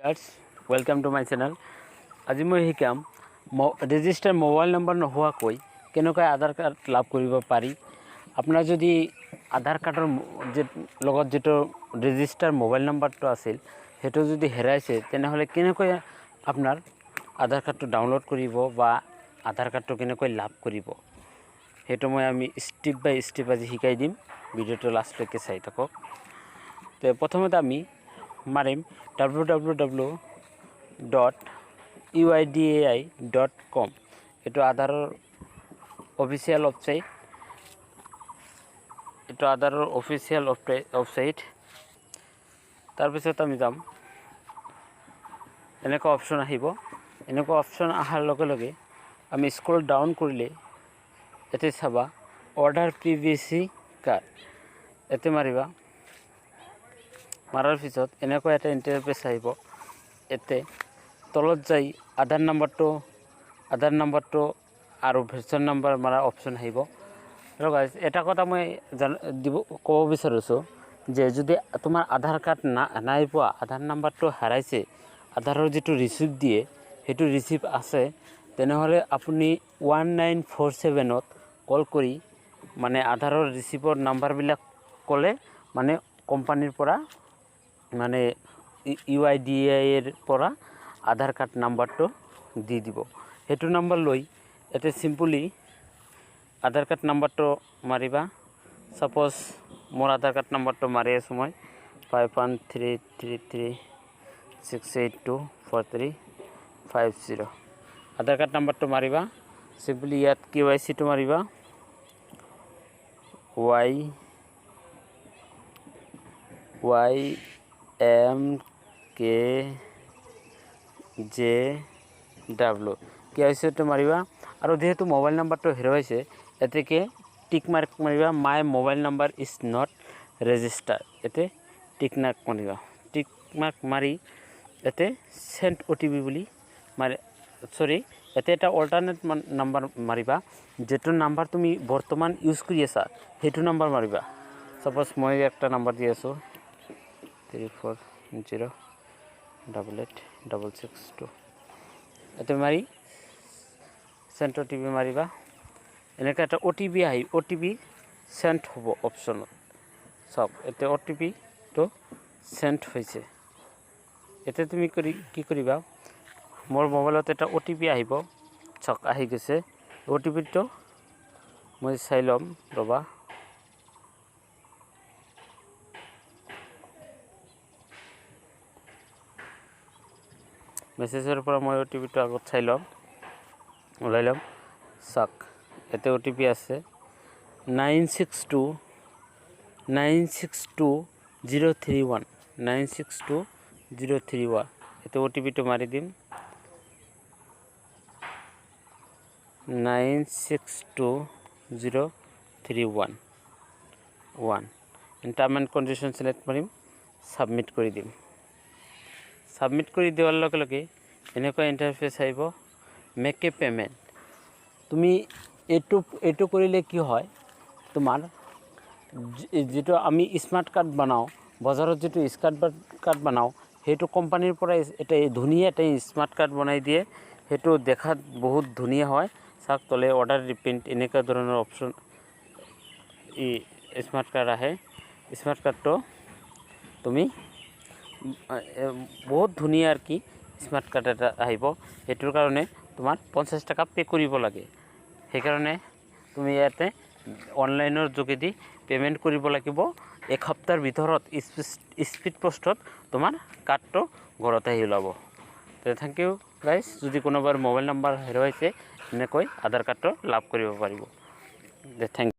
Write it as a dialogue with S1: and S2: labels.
S1: Welcome to my channel. আজি মই শিকাম ৰেজিষ্টাৰ মোবাইল নম্বৰ নোহোৱাকৈ কেনেকৈ আধাৰ কাৰ্ড লাভ কৰিব পাৰি। আপোনাৰ যদি আধাৰ কাৰ্ডৰ লগত যিটো ৰেজিষ্টাৰ মোবাইল নম্বৰটো আছিল সেইটো যদি হেৰাইছে, তেনেহ'লে কেনেকৈ আপোনাৰ আধাৰ কাৰ্ডটো ডাউনলোড কৰিব বা আধাৰ কাৰ্ডটো কেনেকৈ লাভ কৰিব, সেইটো মই আমি ষ্টেপ বাই ষ্টেপ আজি শিকাই দিম। ভিডিঅ'টো লাষ্টলৈকে চাই থাকক। তো প্ৰথমতে আমি মাৰিম www.uidai.com। এইটো আধাৰৰ অফিচিয়েল ৱেবছাইট। এইটো আধাৰৰ অফিচিয়েল ৱেবছাইট। তাৰপিছত আমি যাম, এনেকুৱা অপশ্যন আহিব। এনেকুৱা অপশ্যন অহাৰ লগে লগে আমি স্ক্ৰল ডাউন কৰিলে ইয়াতে চাবা অৰ্ডাৰ পিভিচি কাৰ্ড, ইয়াতে মাৰিবা। মাৰাৰ পিছত এনেকুৱা এটা ইণ্টাৰফেচ আহিব। ইয়াতে তলত যাই আধাৰ নম্বৰটো আৰু ভেৰচন নম্বৰ মাৰা অপশ্যন আহিব। আৰু গাইজ, এটা কথা মই দিব ক'ব বিচাৰিছোঁ যে যদি তোমাৰ আধাৰ কাৰ্ড নাই পোৱা, আধাৰ নাম্বাৰটো হেৰাইছে, আধাৰৰ যিটো ৰিচিপ্ট দিয়ে সেইটো ৰিচিপ্ট আছে, তেনেহ'লে আপুনি 1947ত কল কৰি মানে আধাৰৰ ৰিচিপ্টৰ নাম্বাৰবিলাক ক'লে মানে কোম্পানীৰ পৰা মানে ইউআইডিএআইৰ পৰা আধাৰ কাৰ্ড নাম্বাৰটো দি দিব। সেইটো নাম্বাৰ লৈ ইয়াতে চিম্পলি আধাৰ কাৰ্ড নাম্বাৰটো মাৰিবা। ছাপ'জ মোৰ আধাৰ কাৰ্ড নাম্বাৰটো মাৰি আছোঁ মই 513336824350। আধাৰ কাৰ্ড নাম্বাৰটো মাৰিবা চিম্পলি। ইয়াত কে ৱাই চিটো মাৰিবা, Y Y M K J W, K Y চিটো মাৰিবা। আৰু যিহেতু মোবাইল নাম্বাৰটো হেৰুৱাইছে, এতেকে টিক মাৰ্ক মাৰিবা, my mobile number is not register, ইয়াতে টিক মাৰ্ক মাৰিবা। টিক মাৰ্ক মাৰি ইয়াতে চেণ্ড অ'টিপি বুলি মাৰি, চৰি, ইয়াতে এটা অল্টাৰনেট নাম্বাৰ মাৰিবা। যিটো নাম্বাৰ তুমি বৰ্তমান ইউজ কৰি আছা সেইটো নাম্বাৰ মাৰিবা। ছাপ'জ মই একটা নাম্বাৰ দি আছোঁ, 34088662। ইয়াতে মাৰি চেণ্ড অ'টিপি মাৰিবা। এনেকৈ এটা অ'টিপি আহি অ'টিপি চেণ্ড হ'ব অপশ্যনত। চাওক, এতিয়া অ'টিপিটো চেণ্ড হৈছে। এতিয়া তুমি কি কৰিবা, মোৰ মোবাইলত এটা অ'টিপি আহিব। চাওক, আহি গৈছে অ'টিপিটো, মই চাই ল'ম ৰ'বা। মেছেজৰ পৰা মই অ'টিপিটো আগত চাই ল'ম, ওলাই ল'ম। চাওক, ইয়াতে অ'টিপি আছে 962962 031, 962031। ইয়াতে অ'টিপিটো মাৰি দিম, 962031 1। টাৰ্ম এণ্ড কণ্ডিশ্যন চিলেক্ট কৰিম, ছাবমিট কৰি দিম। ছাবমিট কৰি দিয়াৰ লগে লগে এনেকুৱা ইণ্টাৰফেচ আহিব, মেক এ পে'মেণ্ট। তুমি এইটো কৰিলে কি হয়, তোমাৰ যিটো আমি স্মাৰ্ট কাৰ্ড বনাওঁ, বজাৰত যিটো স্মাৰ্ট কাৰ্ড বনাওঁ, সেইটো কোম্পানীৰ পৰাই এটা ধুনীয়া এটা স্মাৰ্ট কাৰ্ড বনাই দিয়ে। সেইটো দেখাত বহুত ধুনীয়া হয়। চাওক, তলে অৰ্ডাৰ ৰিপ্ৰিণ্ট এনেকুৱা ধৰণৰ অপশ্যন ই স্মাৰ্ট কাৰ্ড আহে। স্মাৰ্ট কাৰ্ডটো তুমি বহুত ধুনীয়া আৰু কি স্মাৰ্ট কাৰ্ড এটা আহিব। সেইটোৰ কাৰণে তোমাৰ 50 টকা পে' কৰিব লাগে। সেইকাৰণে তুমি ইয়াতে অনলাইনৰ যোগেদি পে'মেণ্ট কৰিব লাগিব। এসপ্তাহৰ ভিতৰত স্পীড পষ্টত তোমাৰ কাৰ্ডটো ঘৰত আহি ওলাব। Thank U guys. যদি কোনোবাৰ মোবাইল নাম্বাৰ হেৰুৱাইছে, এনেকৈ আধাৰ কাৰ্ডটো লাভ কৰিব পাৰিব। Thank